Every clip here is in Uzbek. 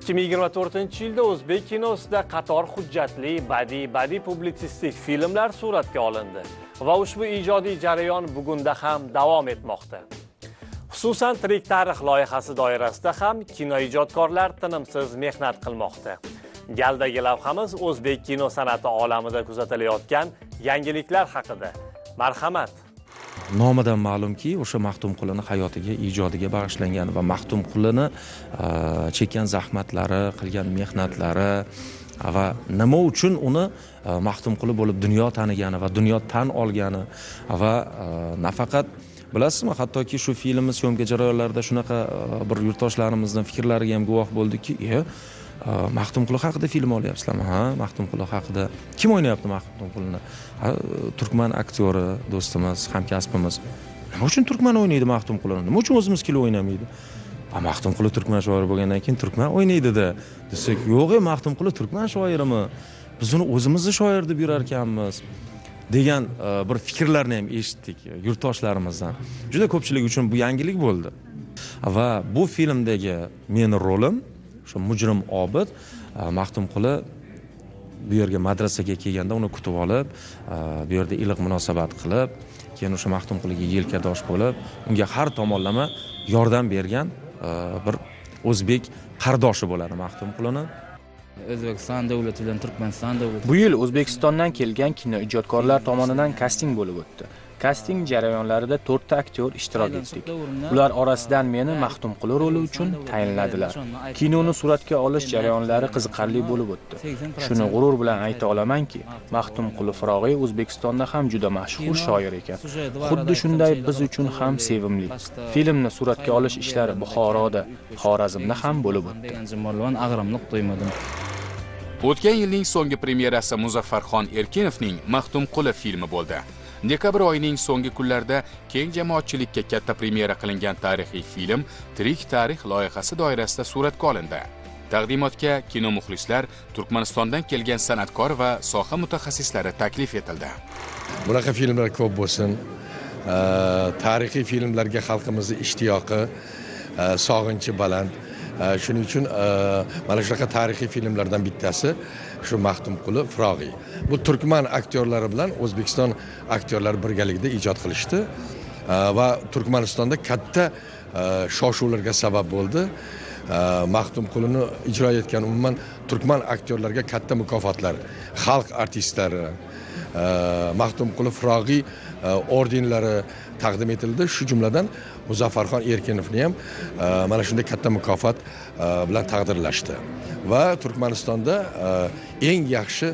2024-yilda o'zbek kinosida qator hujjatli, badiiy publitsistik filmlar suratga olindi va ushbu ijodiy jarayon bugunda ham davom etmoqda. Xususan, Tirik tarix loyihasi doirasida ham kinoijodkorlar tinimsiz mehnat qilmoqda. Galdagi lavhamiz o'zbek kino san'ati olamida kuzatilayotgan yangiliklar haqida. Marhamat. Nomidan ma'lumki, o'sha Maxtumqulini hayotiga, ijodiga bag'ishlangan va Maxtumqulini chekkan zahmatlari, qilgan mehnatlari va nima uchun uni Maxtumquli bo'lib dunyo tanigani va dunyo tan olgani va nafaqat, bilasizmi, hattoki shu filmni syomka jarayonlarida shunaqa bir yurtdoshlarimizning fikrlariga ham guvoh bo'ldikki, Maxtumquli haqida film olyapsizlarmi? Ha, Maxtumquli haqida. Kim o'ynayapti Maxtumqulini? Turkman aktyori do'stimiz, hamkasbimiz. Nima uchun turkman o'ynaydi Maxtumqulini? Nima uchun o'zimiz kilo o'ynamaydi? Maxtumquli turkman shoiri bo'lgandan keyin turkman o'ynaydi-da. Desak, yo'q, Maxtumquli turkman shoirimi? Biz uni o'zimizni shoir deb yurar ekanmiz degan bir fikrlarni ham eshitdik yurtdoshlarimizdan. Juda ko'pchilik uchun bu yangilik bo'ldi. Va bu filmdagi meni rolim o'sha mujrim Obid. Maxtumquli bu yerga madrasaga kelganda uni kutib olib, bu yerda iliq munosabat qilib, keyin o'sha Maxtumquliga yelkadosh bo'lib, unga har tomonlama yordam bergan bir o'zbek qardoshi bo'ladi Maxtumqulini. O'zbekiston davlati bilan Turkmaniston davlati. Bu yil O'zbekistondan kelgan kino ijodkorlar tomonidan kasting bo'lib o'tdi. Kasting jarayonlarida 4 ta aktyor ishtirok etdik. Ular orasidan meni Maxtumquli roli uchun tayinladilar. Kinoni suratga olish jarayonlari qiziqarli bo'lib o'tdi. Shuni g'urur bilan ayta olamanki, Maxtumquli Firog'iy O'zbekistonda ham juda mashhur shoir ekan. Xuddi shunday biz uchun ham sevimli. Filmni suratga olish ishlari Buxoroda, Xorazmda ham bo'lib o'tdi. O'tgan yilning so'nggi premyerasi Muzaffarxon Erkinovning Maxtumquli filmi bo'ldi. Dekabr oyining so'nggi kunlarida keng jamoatchilikka katta premyera qilingan tarixiy film Tirik tarix loyihasi doirasida suratga olindi. Taqdimotga kino muxlislar, Turkmanistondan kelgan san'atkor va soha mutaxassislari taklif etildi. Bunaqa filmlar ko'p bo'lsin. Tarixiy filmlarga xalqimizning ishtiyoqi, sog'inchi baland. Shuning uchun mana shunaqa tarixiy filmlardan bittasi shu Maxtumquli Firog'iy. Bu turkman aktyorlari bilan O'zbekiston aktyorlari birgalikda ijod qilishdi va Turkmanistonda katta shov-shuvlarga sabab bo'ldi. Maxtumqulini ijro etgan umuman turkman aktyorlarga katta mukofotlar, xalq artistlari, Maxtumquli Firog'iy ordenlari taqdim etildi. Shu jumladan Muzaffarxon Erkinovni ham mana shunday katta mukofot bilan taqdirlashdi va Turkmanistonda eng yaxshi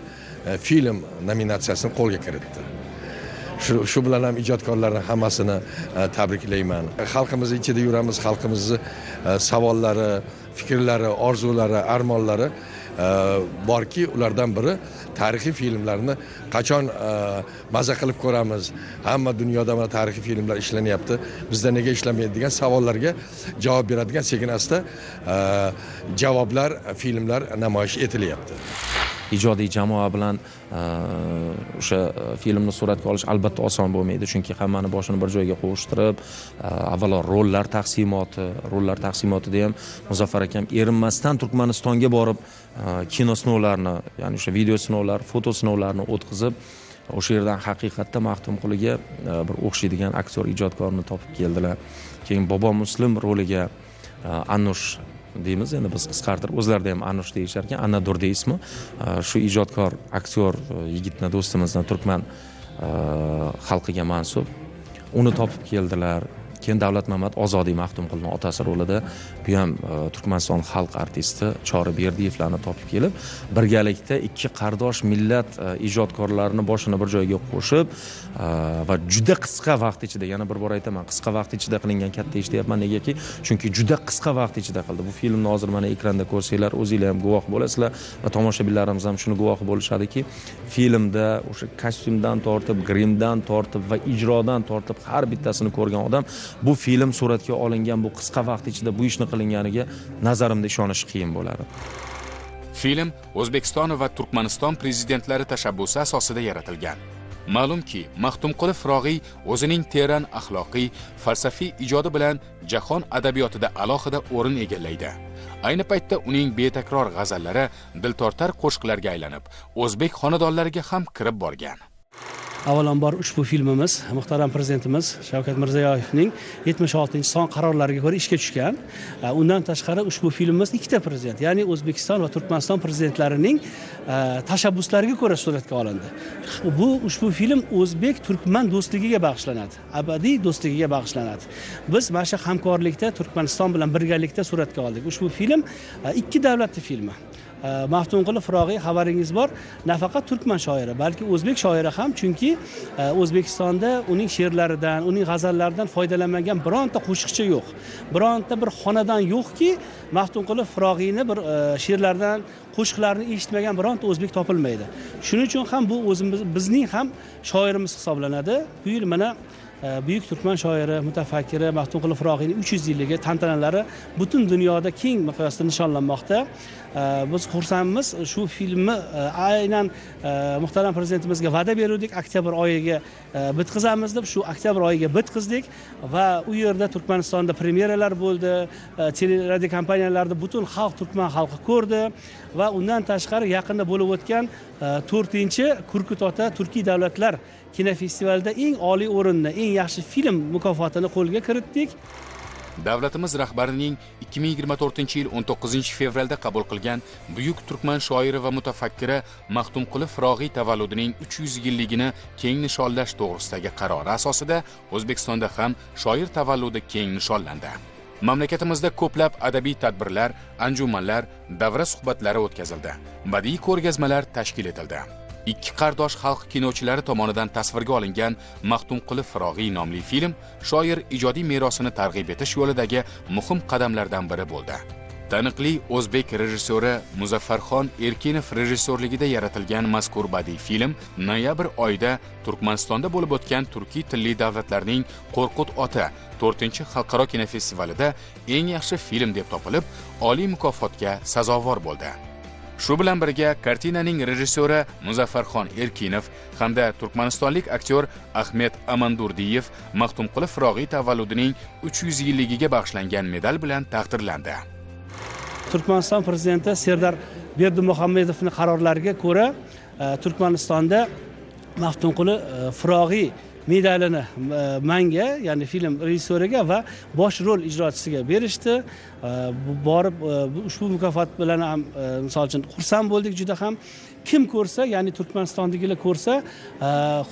film nominatsiyasini qo'lga kiritdi. Shu bilan ham ijodkorlarning hammasini tabriklayman. Xalqimiz ichida yuramiz, xalqimizni savollari, fikrlari, orzulari, armonlari borki, ulardan biri tarixiy filmlarni qachon maza qilib ko'ramiz, hamma dunyoda mana tarixiy filmlar ishlanyapti, bizda nega ishlanmaydi degan savollarga javob beradigan sekin asta javoblar, filmlar namoyish etilyapti. Ijodiy jamoa bilan o'sha filmni suratga olish albatta oson bo'lmaydi, chunki hammani boshini bir joyga qo'shtirib, avvalo rollar taqsimotida ham Muzaffar akam erinmasdan Turkmanistonga borib kino sinovlarini, ya'ni o'sha video sinovlar, foto sinovlarini o'tkazib, o'sha yerdan haqiqatda Maxtumquliga bir o'xshaydigan aktyor ijodkorni topib keldilar. Keyin Bobo Muslim roliga Anush deymiz, endi biz qisqartirib o'zlarida ham Anush deyishar ekan, Anna Durdi ismi. Shu ijodkor aktyor yigitni do'stimizni turkman xalqiga mansub, uni topib keldilar. Keyin Davlat Mamat Ozodiy Maxtumqulining otasi rolida, bu ham Turkmaniston xalq artisti Chori Berdiyevlarni topib kelib, birgalikda ikki qardosh millat ijodkorlarini boshini bir joyga qo'shib va juda qisqa vaqt ichida, yana bir bor aytaman, qisqa vaqt ichida qilingan katta ish deyapman. Negaki, chunki juda qisqa vaqt ichida qildi. Bu filmni hozir mana ekranda ko'rsanglar, o'zinglar ham guvoh bo'lasizlar va tomoshabinlarimiz ham shuni guvohi bo'lishadiki, filmda o'sha kostyumdan tortib, grimdan tortib va ijrodan tortib har bittasini ko'rgan odam bu film suratga olingan bu qisqa vaqt ichida bu ishni qilinganiga nazarimda ishonish qiyin bo'ladi. Film O'zbekiston va Turkmaniston prezidentlari tashabbusi asosida yaratilgan. Ma'lumki, Maxtumquli Firog'iy o'zining teran axloqiy, falsafiy ijodi bilan jahon adabiyotida alohida o'rin egallaydi. Ayni paytda uning betakror g'azallari diltortar qo'shiqlarga aylanib, o'zbek xonadonlariga ham kirib borgan. Avvalambor ushbu filmimiz muhtaram prezidentimiz Shavkat Mirziyoyevning 76-son qarorlariga ko'ra ishga tushgan. Undan tashqari ushbu filmimiz ikkita prezident, ya'ni O'zbekiston va Turkmaniston prezidentlarining tashabbuslariga ko'ra suratga olindi. Bu ushbu film o'zbek turkman do'stligiga bag'ishlanadi, abadiy do'stligiga bag'ishlanadi. Biz mana shu hamkorlikda Turkmaniston bilan birgalikda suratga oldik. Ushbu film ikki davlatli filmi. Maxtumquli Firog'iy, xabaringiz bor, nafaqat turkman shoiri, balki o'zbek shoiri ham, chunki O'zbekistonda uning she'rlaridan, uning g'azallaridan foydalanmagan bironta qo'shiqchi yo'q. Bironta bir xonadon yo'qki, Maxtumquli Firog'iyni bir she'rlaridan, qo'shiqlarini eshitmagan bironta o'zbek topilmaydi. Shuning uchun ham bu o'zimiz, bizning ham shoirimiz hisoblanadi. Bu yil mana buyuk turkman shoiri, mutafakkiri Maxtumquli Firog'iyning 300 yilligi tantanalari butun dunyoda keng miqyosda nishonlanmoqda. Biz xursandmiz, shu filmni aynan muhtaram prezidentimizga va'da berdik, oktyabr oyiga bitkazamiz deb, shu oktyabr oyiga bitkazdik va u yerda Turkmanistonda premyeralar bo'ldi, teleradiokompaniyalarda butun xalq, turkman xalqi ko'rdi va undan tashqari yaqinda bo'lib o'tgan 4-chi Kurkut ota turkiy davlatlar kinofestivalida eng oliy o'rinni, eng yaxshi film mukofotini qo'lga kiritdik. Davlatimiz rahbarining 2024-yil 19-fevralda qabul qilgan buyuk turkman shoiri va mutafakkiri Maxtumquli Firog'iy tavalludining 300 yilligini keng nishonlash to'g'risidagi qarori asosida O'zbekistonda ham shoir tavalludi keng nishonlandi. Mamlakatimizda ko'plab adabiy tadbirlar, anjumanlar, davra suhbatlari o'tkazildi. Badiiy ko'rgazmalar tashkil etildi. Ikki qardosh xalq kinochilari tomonidan tasvirga olingan Maxtumquli Firog'iy nomli film shoir ijodiy merosini targ'ib etish yo'lidagi muhim qadamlardan biri bo'ldi. Taniqli o'zbek rejissyori Muzaffarxon Erkinov rejissyorligida yaratilgan mazkur badiiy film noyabr oyida Turkmanistonda bo'lib o'tgan turkiy tilli davlatlarning Qo'rqut ota 4-chi xalqaro kinofestivalida eng yaxshi film deb topilib, oliy mukofotga sazovor bo'ldi. Shu bilan birga kartinaning rejissyori Muzaffarxon Erkinov hamda turkmanistonlik aktyor Ahmed Amandurdiyev Maxtumquli Firog'iy tavalludining 300 yilligiga bag'ishlangan medal bilan taqdirlandi. Turkmaniston prezidenti Serdar Berdimuhamedovning qarorlariga ko'ra Turkmanistonda Maxtumquli Firog'iy medalini manga, ya'ni film rejissyoriga va bosh rol ijrochisiga berishdi. Borib ushbu mukofot bilan ham misol uchun xursand bo'ldik juda ham. Kim ko'rsa, ya'ni Turkmanistondagilar ko'rsa,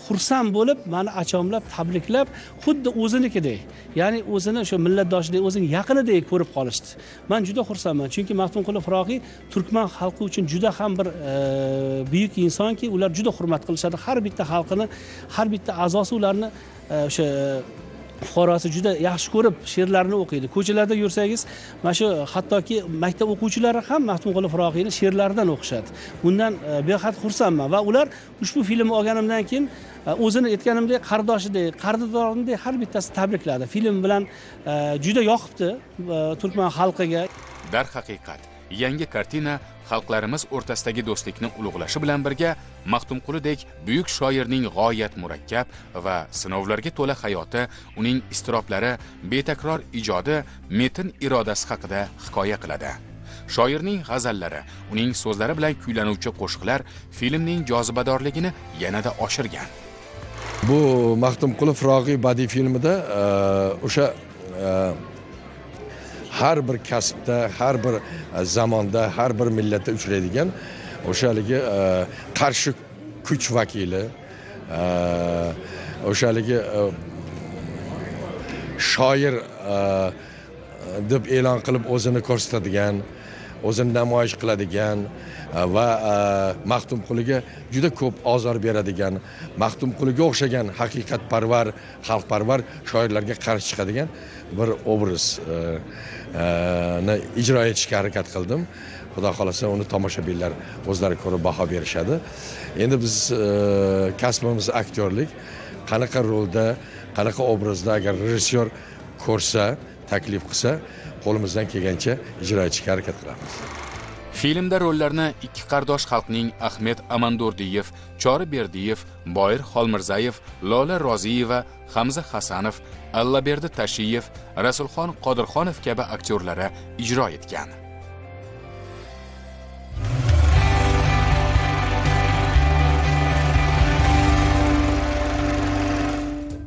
xursand bo'lib, meni achomlab, tabriklab, xuddi o'zinikidek, ya'ni o'zini o'sha millatdoshidek, o'zining yaqinidek ko'rib qolishdi. Men juda xursandman, chunki Maxtumquli Firog'iy turkman xalqi uchun juda ham bir buyuk insonki, ular juda hurmat qilishadi. Har bitta xalqini, har bitta a'zosi ularni o'sha fuqarosi juda yaxshi ko'rib she'rlarini o'qiydi. Ko'chalarda yursangiz, mana shu hattoki maktab o'quvchilari ham Maxtumquli Firog'iyning she'rlaridan o'qishadi. Bundan behad xursandman va ular ushbu filmni olganimdan keyin o'zini aytganimdek qardoshidek, qardodorindek har bittasi tabrikladi. Film bilan juda yoqibdi turkman xalqiga. Darhaqiqat, yangi kartina xalqlarimiz o'rtasidagi do'stlikni ulug'lashi bilan birga Maxtumqulidek buyuk shoirning g'oyat murakkab va sinovlarga to'la hayoti, uning iztiroblari, betakror ijodi, metin irodasi haqida hikoya qiladi. Shoirning g'azallari, uning so'zlari bilan kuylanuvchi qo'shiqlar filmning jozibadorligini yanada oshirgan. Bu Maxtumquli Firog'iy badiiy filmida o'sha har bir kasbda, har bir zamonda, har bir millatda uchraydigan o'sha haligi qarshi kuch vakili, o'sha haligi shoir deb e'lon qilib o'zini ko'rsatadigan, o'zini namoyish qiladigan va Maxtumquliga juda ko'p ozor beradigan, Maxtumquliga o'xshagan haqiqatparvar, xalqparvar shoirlarga qarshi chiqadigan bir obrazni ijro etishga harakat qildim. Xudo xolasa uni tomoshabinlar o'zlari ko'rib baho berishadi. Endi biz kasbimiz aktyorlik. Qanaqa rolda, qanaqa obrazda agar rejissyor ko'rsa, taklif qilsa, qo'limizdan kelgancha ijro etishga harakat qilamiz. Filmda rollarni ikki qardosh xalqning Ahmed Amandurdiyev, Chori Berdiyev, Boir Xolmirzayev, Lola Roziyeva, Hamza Hasanov, Allaberdi Tashiyev, Rasulxon Qodirxonov kabi aktyorlari ijro etgan.